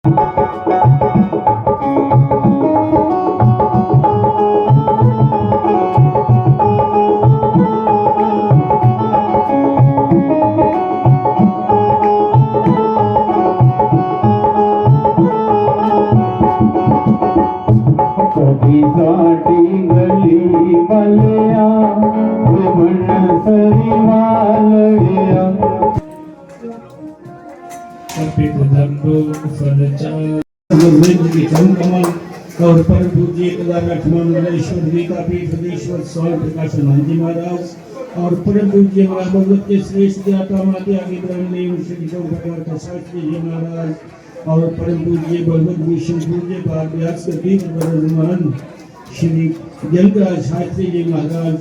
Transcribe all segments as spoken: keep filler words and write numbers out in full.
कदी साडी गली मलिया, विमन सरी मालड़िया। अर्पित धर्म फल चार। गुरुदेव जी के चरण कमल और परम पूज्य केदारनाथ मंडलेश्वर गीता पीठ अधीश्वर स्वामी प्रकाशानंद जी महाराज और परम पूज्य महाभगवत के श्रेष्ठ ज्ञाता माते आगे ब्रह्मदेव श्री चौपकार का शास्त्री जी महाराज और परम पूज्य भगवत भूषण पूज्य पाद व्यास के दीन विराजमान श्री जयंतराज शास्त्री जी महाराज,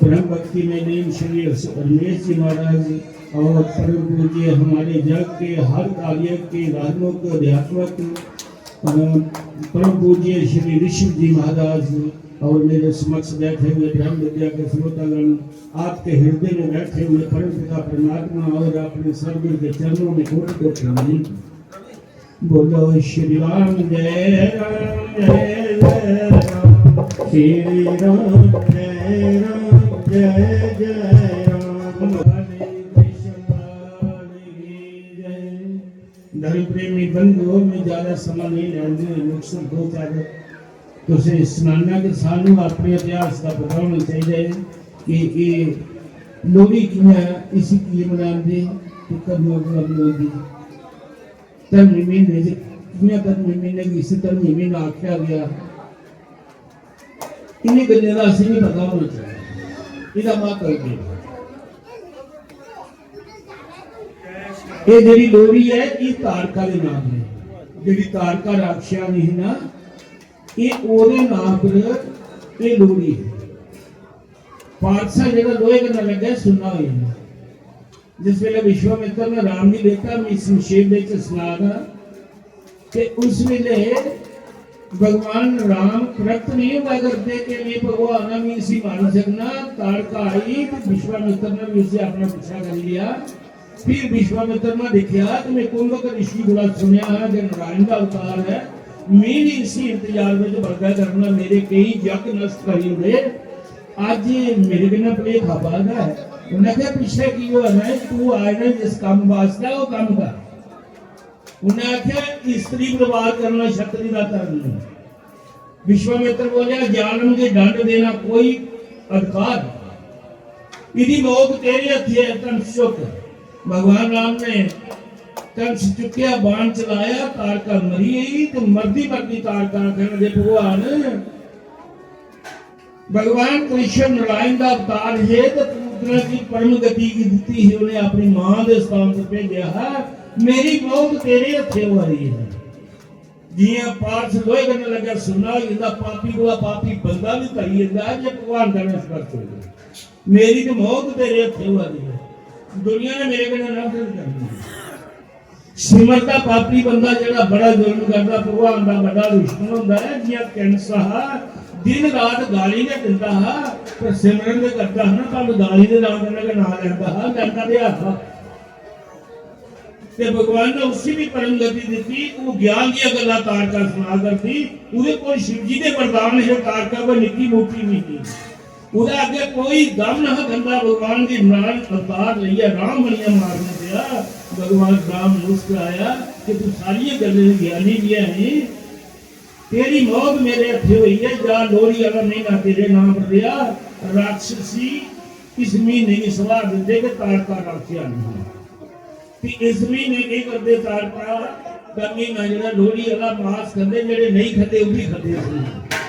ब्रह्म भक्ति में लीन श्री रस-, रमेश जी महाराज और परम पूज्य हमारे जग के हर कार्य के धार्मिक, आध्यात्मिक, अ, परम पूज्य श्री ऋषभ जी महाराज और मेरे समक्ष बैठे हुए ब्रह्म विद्या के श्रोतागण, आपके हृदय में बैठे हुए परम पिता परमात्मा और अपने सदगुरु के चरणों में कोटि कोटि नमन। बोलो श्री राम जय राम जय जय राम, श्री राम जय राम जय जय राम। हरे कृष्ण हरे जय। धर्म प्रेमी बंधुओं, मैं ज्यादा समा नहीं लैंदी, मुख्तसर दो चार तुसें सनाना कि सानू अपने इतिहास का पता होना चाहिए कि ये लोहड़ी कियां, इसी की मनांदे ते कदूं कदूं मनांदे। धर्मी महीने च कि'यां धर्मी महीने गी इसी धर्मी महीना आखेआ गेआ, इ'नें गल्लें दा असेंगी पता होना चाहिए। एह्दा म्हत्तव केह् ऐ? एह् जेह्ड़ी लोहड़ी ऐ, एह् तारका दे नाम ऐ। जेह्ड़ी तारका राक्षसानी ही ना, एह् ओह्दे नाम पर एह् लोहड़ी ऐ। पारसा जेह्ड़ा लोहे कन्नै लग्गेआ, सुन्ना होई जंदा। जिस बेल्लै विश्वामित्र ने राम गी लेता, मैं संक्षेप विच सना दा, ते उस बेल्लै भगवान राम तृप्त नहीं हुआ करदे कि मैं भगवान आं, मैं इसी मारी सकना। ताड़का आई ते विश्वामित्र ने भी उसे अपना पीछा करी लिया। फिर विश्वामित्र ने दिखेआ कि मैं कुंभक ऋषि कोला सुनेआ हा कि नारायण दा अवतार है, मैं भी इसी इंतजार विच बलगा करना, मेरे केई यज्ञ नष्ट करी ओड़े। अज्ज एह् मेरे कन्नै भलेखा पा दा ऐ। उन्नै आखेआ, "पिच्छें की होआ ना, तू आए ना जिस कम्म वास्तै, ओह् कम्म कर।" उन्नै आखेआ, "स्त्री बरबाद करना क्षत्रिय दा धर्म नहीं।" विश्वामित्र बोलेआ, "जालम गी दंड देना कोई अधिकार नहीं। इदी मौत तेरे हत्थे है, धनुष चुक।" भगवान राम ने धनुष चुक्केआ, बाण चलाया, तारका मरी गई। ते मरदी मरदी तारका आखन लगे, "भगवान, भगवान कृष्ण नारायण दा अवतार हे ते पूतना गी परम गति की दित्ती ही, उन्हें अपनी मां दे स्थान पर भेजेआ हा। मेरी मौत तेरे हत्थे होआ दी है।" जियां पारस लोहे कन्नै लग्गेआ सुन्ना होई जंदा, पापी कोला पापी बंदा भी धरी जंदा है, जे भगवान कन्नै स्पर्श हो जाए। मेरी ते मौत तेरे हत्थे होआ दी है, दुनिया ने मेरे कन्नै नफरत करनी है। सिमरता पापी बंदा जेह्ड़ा बड़ा जुल्म करदा, भगवान दा बड़ा दुश्मन होंदा ऐ। जियां कंस हा, दिन रात गाली गै दिंदा हा, पर सिमरन ते करदा हा ना, भामें गाली दे नाम कन्नै गै नाम लैंदा हा, लैंदा ते ऐ हा। ते भगवान ने उसी भी परम गति दित्ती। ओह् ज्ञान दियां गल्लां तारका सना करदी। ओह्दे कोल शिव जी दे वरदान हे, तारका कोई निक्की मोटी नहीं ही। ओह्दे अग्गें कोई दम नहा खंदा। भगवान गी नारायण अवतार लेइयै राम बनियै मारने पेआ। भगवान राम मुस्कुराया कि तू सारियें गल्लें दी ज्ञानी बी ऐ ही। तेरी मौत मेरे हत्थे होई ऐ, जा लोहड़ी आह्ला म्हीना तेरे नाम पर रेहा। राक्षसी इस म्हीने गी सलाह दिंदे कि तारका राक्षसी आनी है। ते इस म्हीने केह् करदे तारका दा म्हीना जेह्ड़ा लोहड़ी आह्ला मास खंदे, जेह्ड़े नेईं खंदे ओह् बी खंदे इस म्हीने।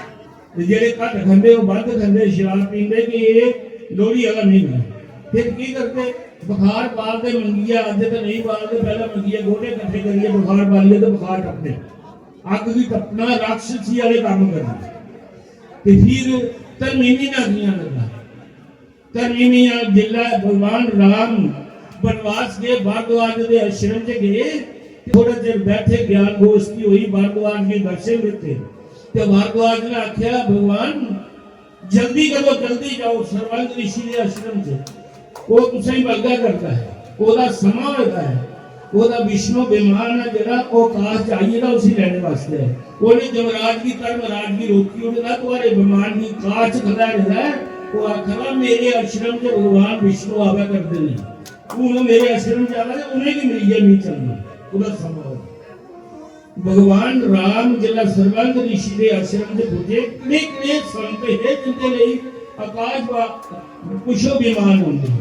ते जेह्ड़े घट्ट खंदे ओह् बद्ध खंदे, शराब पींदे कि एह् लोहड़ी आह्ला म्हीना। फिर केह् करदे? बखार बालदे मंगियै, अज्ज ते नेईं बालदे, पैह्लें मंगियै गोह्टे कट्ठे करियै बखार बालियै ते बखार टपदे। अग्ग गी तपना, राक्षसी आह्ले कम्म करना। ते फिर धर्मी म्हीना कि'यां लग्गा? धर्मी म्हीना जिसलै भगवान राम वनवास गे, भारद्वाज दे आश्रम च गे, थोड़ा चिर बैठे, ज्ञान गोश्ठी होई, भारद्वाज गी दर्शन दित्ते। ते भारद्वाज ने आखेआ, "भगवान, जल्दी करो, जल्दी जाओ सरबंग ऋषि दे आश्रम च, ओह् तुसेंगी बलगा करदा ऐ, ओह्दा समां होए दा ऐ।" ओह्दा विष्णु विमान ऐ जेह्ड़ा, ओह् आकाश च आई गेदा उसी लैने वास्तै। उ'नें जमराज गी, धर्मराज गी रोकी ओड़े दा, थुआढ़े विमान गी आकाश च खल्लै रखदा ऐ। ओह् आखा दा, "मेरे आश्रम च भगवान विष्णु आवा करदे न, हून ओह् मेरे आश्रम च आवा दे, उ'नेंगी मिलियै मिगी चलना।" ओह्दा समां होआ। भगवान राम जिसलै सरबंग ऋषि दे आश्रम च पुज्जे, कनेह् कनेह् संत हे जिंदे लेई आकाश वा-, पुच्छो विमान होंदे हे।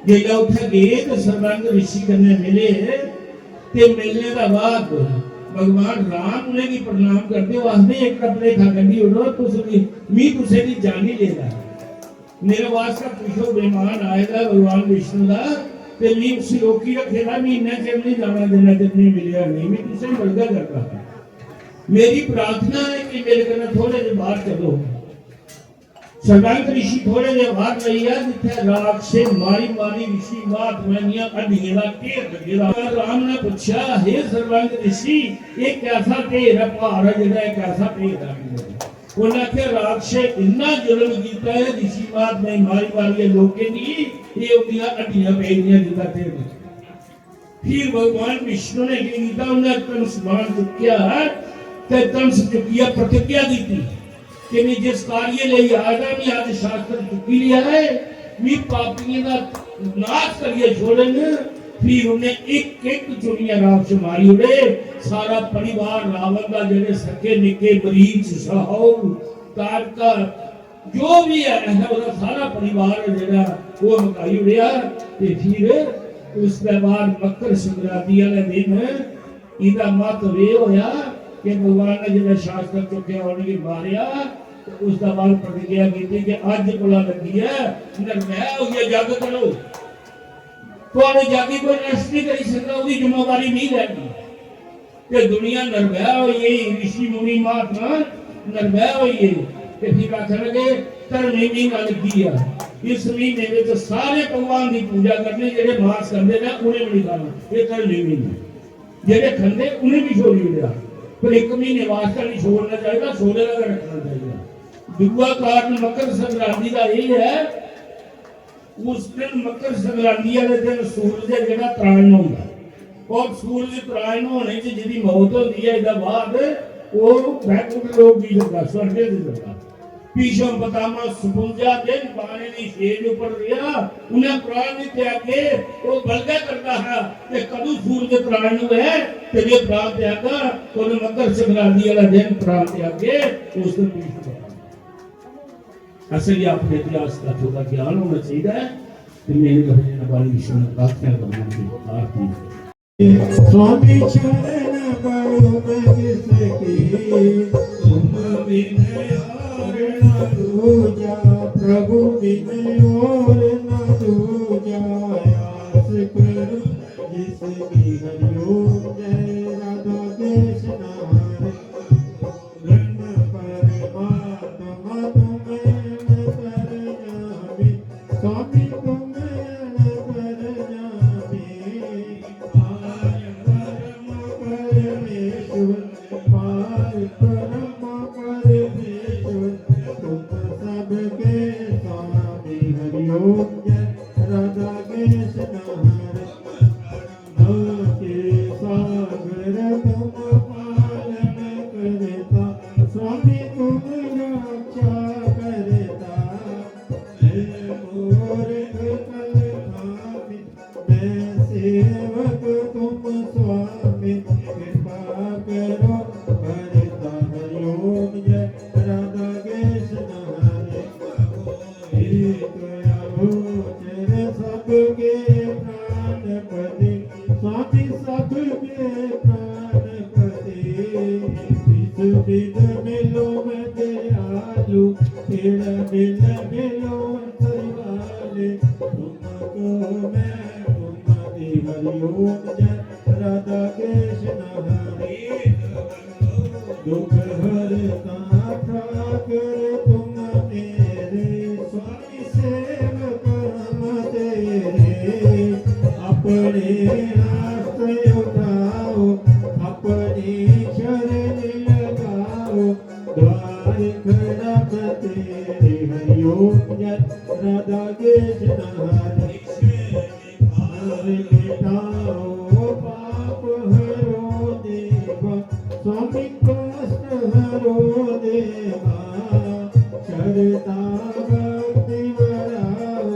जिसलै उत्थै गे ते सरबंग ऋषि कन्नै मिले, ते मिलने दा बाद भगवान राम उ'नेंगी प्रणाम करदे, ओह् आखदे, "इक अपने था कड्ढी ओड़ो, तुस मी, मी तुसें गी जानी लेदा।" मेरे वास्तै पुच्छो विमान आए दा भगवान विष्णु दा, ते मी उसी रोकी रखे दा, मी इन्ना चिर नहीं जाना जिन्ना चिर नहीं मिलेआ नहीं, मी तुसें बलगा करदा। मेरी प्रार्थना है कि मेरे कन्नै थोड़े जे बाहर चलो। सरबंग ऋषि थोड़े जे बाहर लेई आ, जित्थै राक्षसे मारी मारी ऋषि महात्मा दियां हड्डियें दा ढेर लग्गे दा। राम ने पुच्छेआ, "हे सरबंग ऋषि, एह् कैसा ढेर ऐ, भार ऐ जेह्ड़ा, एह् कैसा ढेर ऐ?" उन्नै आखेआ, "राक्षसे इन्ना जुल्म कीता ऐ, ऋषि महात्मा गी मारी मारियै लोकें गी, एह् उंदियां हड्डियां पेई दियां जिंदा ढेर।" फिर भगवान विष्णु ने केह् कीता, उन्नै धनुष बाण चुक्केआ ते धनुष चुक्कियै प्रतिज्ञा कीती कि मैं जिस कार्य लेई आए दा, मैं अज्ज शास्त्र चुक्की लेआ ऐ, मैं पापियें दा नाश करियै छोड़ङ। फिर उन्नै इक इक चुनियै राक्षस मारी ओड़े। सारा परिवार रावण दा, जेह्ड़े सक्के निक्के मरीच, साहब, ताड़का, जो भी है, ऐसा ओह्दा सारा परिवार है जेह्ड़ा, ओह् मकाई ओड़ेआ। ते फिर उसदे बाद मकर संक्रांति आह्ले दिन एह्दा म्हत्तव एह् होआ कि भगवान ने जेल्लै शास्त्र चुक्केआ, उ'नेंगी मारेआ, ते उसदे बाद प्रतिज्ञा कीती कि अज्ज कोला लग्गियै निर्भय होइयै जग करो। थुआढ़े जग गी कोई नष्ट नहीं करी सकदा, ओह्दी जिम्मेवारी मी लैनी। ते दुनिया निर्भय होई गेई, ऋषि मुनि महात्मा निर्भय होई गे। ते फिर आखन लगे, "धर्मी म्हीना लग्गी गेआ, इस म्हीने विच सारे भगवान दी पूजा करनी, जेह्ड़े मांस खंदे ने उ'नें भी नहीं खाना, एह् धर्मी म्हीना।" जेह्ड़े खंदे उ'नें भी छोड़ी ओड़ेआ, पर इक म्हीने वास्तै नहीं छोड़ना चाहिदा, छोड़े दा गै रखना चाहिदा। दूआ कारण मकर संक्रांति दा एह् ऐ, उस दिन मकर संक्रांति आह्ले दिन सूरज ऐ जेह्ड़ा तराइन होंदा ऐ। और सूरज तराइन होने च जेह्दी मौत होंदी ऐ, एह्दे बाद ओह् बैकुंठ लोक गी जंदा, स्वर्गे च जंदा। भीष्म पितामह सतुंजा दिन पानी दी छेज उप्पर रेहा, उन्हें प्राण नहीं त्यागे। ओह् बलगै करदा हा कि कदूं सूरज तराइन होऐ ते जे प्राण त्यागा, उन्हें मकर संक्रांति आह्ला दिन प्राण त्यागे, उस दिन भीष्म पितामह। असेंगी अपने इतिहास दा थोड़ा ज्ञान होना चाहिदा ऐ। ते मेरे भजन वाली विष्णु प्रार्थना करना की आरती। स्वामी शरण पड़ो मैं किसकी, तुम बिन और न दूजा, प्रभु बिन और न दूजा, आस करो जिसकी। हरिओम जय राधा कृष्ण हरे। पूर्ण परमात्मा तुम अणपरजामी, स्वामी तुम अणपरजामी। पार ब्रह्म परमेश्वर, पार ब्रह्म परमेश्वर, तुम सबके स्वामी। हरिओम जय राधा कृष्ण हरे। के सागर तुम पालन करता, स्वामी तुम रक्षा करता। मैं मूर्ख कलखामी, मैं सेवक तुम स्वामी, कृपा करो करता। हरिओम जय राधा कृष्ण हरे। एक अगोचर सबके प्राणपति, स्वामी सबके प्राणपति। विष बिन मिलो मैं दयालु, तिल बिन मिलो मैं दयालु। तुमको मैं तुम्हारी। हरिओम जय राधा कृष्ण हरे। दुख हरता ठाकर तुम मेरे, स्वामी सेवक हम तेरे। अपने आश्रय उठाओ, अपनी शरण लगाओ, द्वार खड़ा तेरे। हरिओम जय राधा कृष्ण हरे। हर मिटाओ स्वामी कष्ट हरो देवा, शरदा भक्ति बढ़ाओ,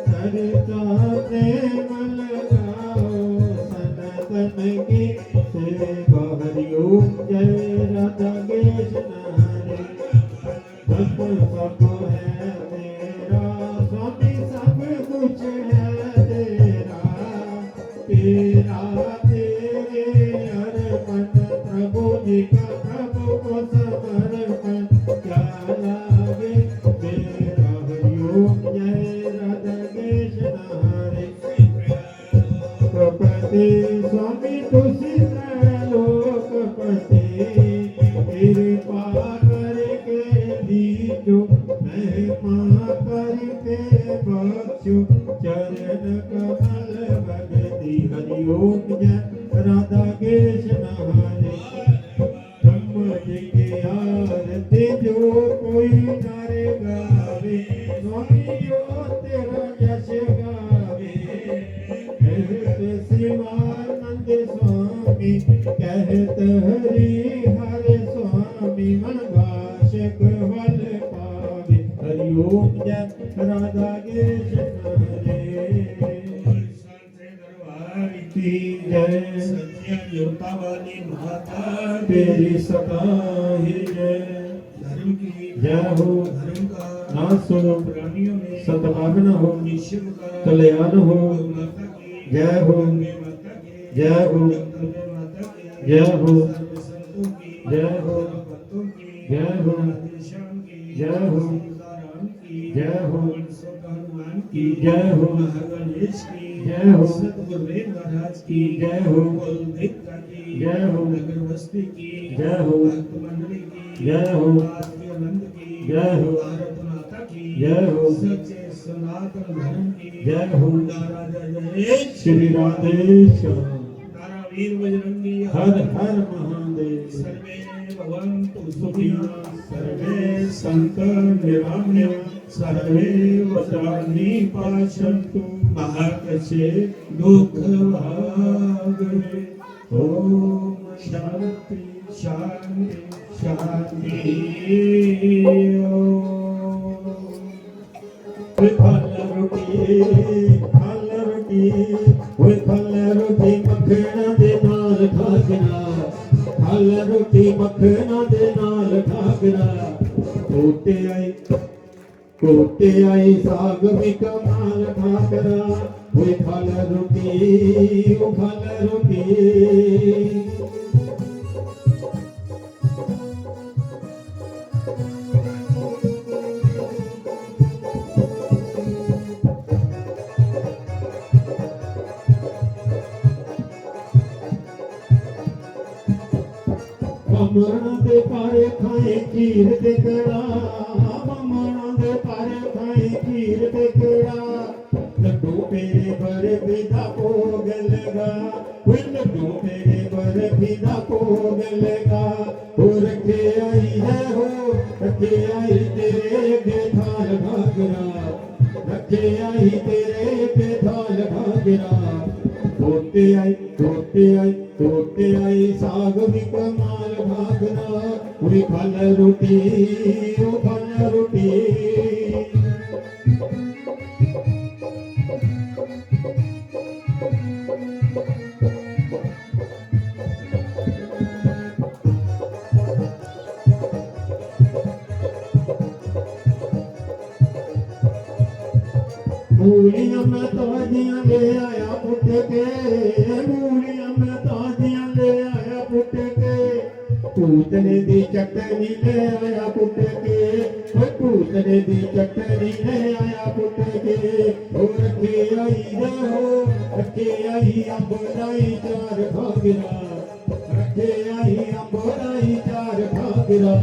शरदा प्रेम लगाओ। सनातन की सेवा हरिओम, जय राधा कृष्ण हरे। सब सब है तेरा, स्वामी सब कुछ है तेरा। तेरा तेरे अर्पण, प्रभु जी का प्रभु को समर्पण। क्या लागे मेरा हरिओम, जय राधा कृष्ण हरे। पति स्वामी तुसी त्रैलोकपति, कृपा करके दीजो, महिमा करके बख्शो, चरण कमल भगति। हरिओम जय राधा कृष्ण हरे। ब्रह्मा जी की आरती जो कोई नर गावे, स्वामी जो तेरा यश गावे। कहत शिवानंद स्वामी, कहत हरि हर स्वामी, मन भाषक फल पावे। हरि ओम जय राधा कृष्ण हरे। दरबार की जय। सच्चिया जोता वाली माता तेरी सदा ही जय। धर्म की जय हो। धर्म का नाश हो। प्राणियों में सद्भावना हो। निश्चित का कल्याण हो। गौ माता की जय हो। गंगे माता की जय हो। जगदम्बे माता की जय हो। सर्व संतों की जय हो। सर्व भक्तों की जय हो। राधेश्याम की जय हो। सीताराम की जय हो। पुरुषोत्तम हनुमान की जय हो। महागणेश की जय हो। सतगुरुदेव महाराज की जय हो। कुलदेवता की जय हो। नगरवस्ती की जय हो। भक्त मंडली की जय हो। आदि अनंत की जय हो। भारत माता की जय हो। सच्चे सनातन धर्म की जय हो। नारा जय जय श्री राधेश्याम। नारा वीर बजरंगी हर हर महादेव। सर्वे भवन्तु सुखिनः, सर्वे सन्तु निरामयाः, सर्वे भद्राणि पश्यन्तु मा कश्चित् दुःखभाग् भवेत्। ओम शांति शांति शांति। ओम। वे खा लै रोटी, खा लै रोटी, वे खा लै रोटी मक्खना दे नाल घाघरा, खा लै रोटी मक्खना दे नाल घाघरा। कोटे आई, कोटे आई साग भी कमाल घाघरा। वे खा लै रोटी, ओ खा लै रोटी। बामणा दे पारे खाए खीर ते कड़ा, बामणा दे पारे खाए खीर ते कड़ा। लड्डू पेड़े बर्फी दा भोग लगा, वे लड्डू पेड़े बर्फी दा भोग लगा। ओ रखे आई है हो, रखे आई तेरे अगे थाल घाघरा, रखे आई तेरे अगे थाल घाघरा। कोटे आई, कोटे आई, कोटे आई साग भी कमाल घाघरा। वे खा लै रोटी, ओ खा लै रोटी। मूलियां मैं ताजियां ले आया पुट के, मूलियां मैं ताजियां ले आया पुट के। पूतने दी चटनी ले आया पुट के, ओए पूतने दी चटनी ले आया पुट के। ओ रखे आई दा हो, रखे आई अम्बराई चार घाघरा, रखे आई अम्बराई चार घाघरा।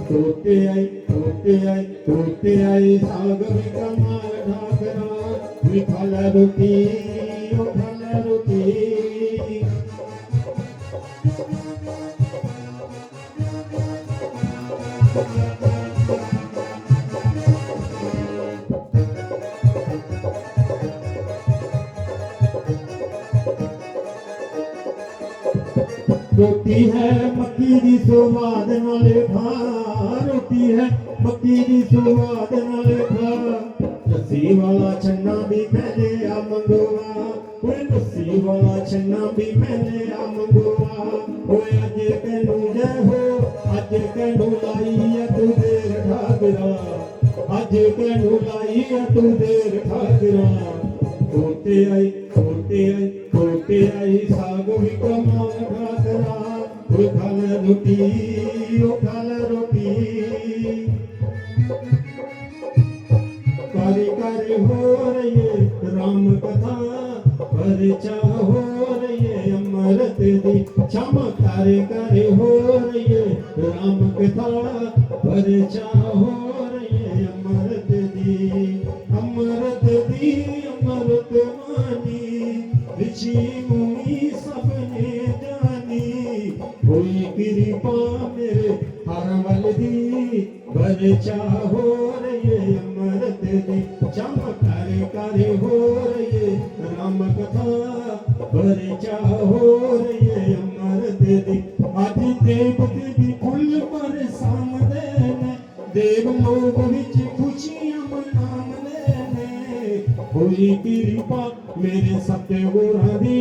कोटे आई, कोटे आई, कोटे आई साग भी कमाल घाघरा। वे खा लै रोटी, ओ खा लै रोटी। रोटी है मक्की दी स्वाद नाल खा, रोटी है मक्की दी स्वाद नाल खा। लस्सी वाला छन्ना भी मैं ले आ मंगवा, ओए लस्सी वाला छन्ना भी मैं ले आ मंगवा। ओए अज कैनू जय हो, अज कैनू लाई ऐ तू देर ठाकरा, अज कैनू लाई ऐ तू देर ठाकरा। तोते आई, तोते आई, तोते आई, साग भी कमाल ठाकरा। ओ खा ले रोटी, ओ खा ले रोटी। कारी कारी हो रही है राम कथा, परचा हो रही है अमृत दी। क्षमा कारी कारी हो रही है राम कथा, परचा हो रही है अमृत दी। अमृत दी अमृत वाणी, ऋषि मुनि सबने जानी। हुई कृपा मेरे हर वल दी, परचा हो रही है अमृत दी। क्षमा कारी कारी हो रही है राम कथा, परचा हो रही है अमृत दी। अज देवते भी फुल बरसांदे ने, देव लोक विच खुशियां मनांदे ने। हुई कृपा मेरे सतगुरां दी,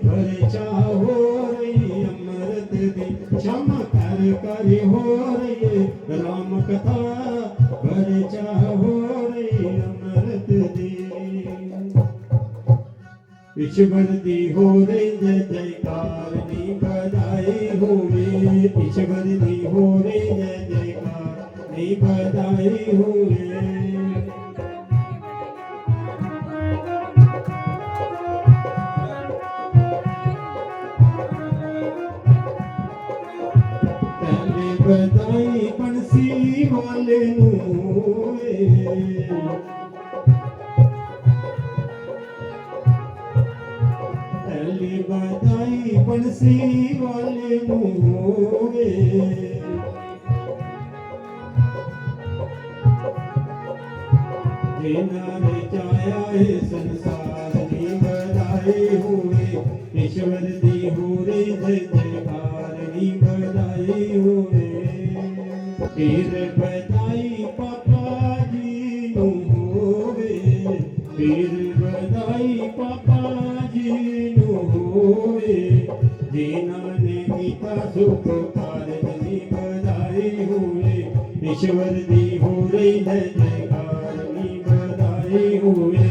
परचा हो रही अमृत दी। क्षमा कारी कारी हो रही है राम कथा, परचा हो रही अमृत दी। ईश्वर दी हो रही जय जयकार नी बधाई होवे, ईश्वर दी हो रही जय जयकार नी बधाई होवे। पहले बधाई बंसी वाले नू होवे। पहली बधाई बंसी वाले नू होवे, जिन्ना रचाया है संसार नी बधाई होवे। ईश्वर दी हो रही जय जयकार नी बधाई होवे। फिर बधाई पापा जी नू होवे, फिर बधाई पापा जी नू होवे, जिन्ना ने कीता शुभ कारज नी बधाई होवे। ईश्वर दी हो रही जय जयकार नी बधाई होवे,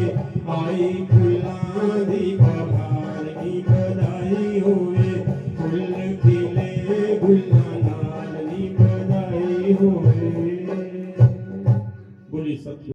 आई फुल्लां दी बहार नी बधाई होवे, फुल्ल खिले गुल्लां नाल नी बधाई होवे। बोली सत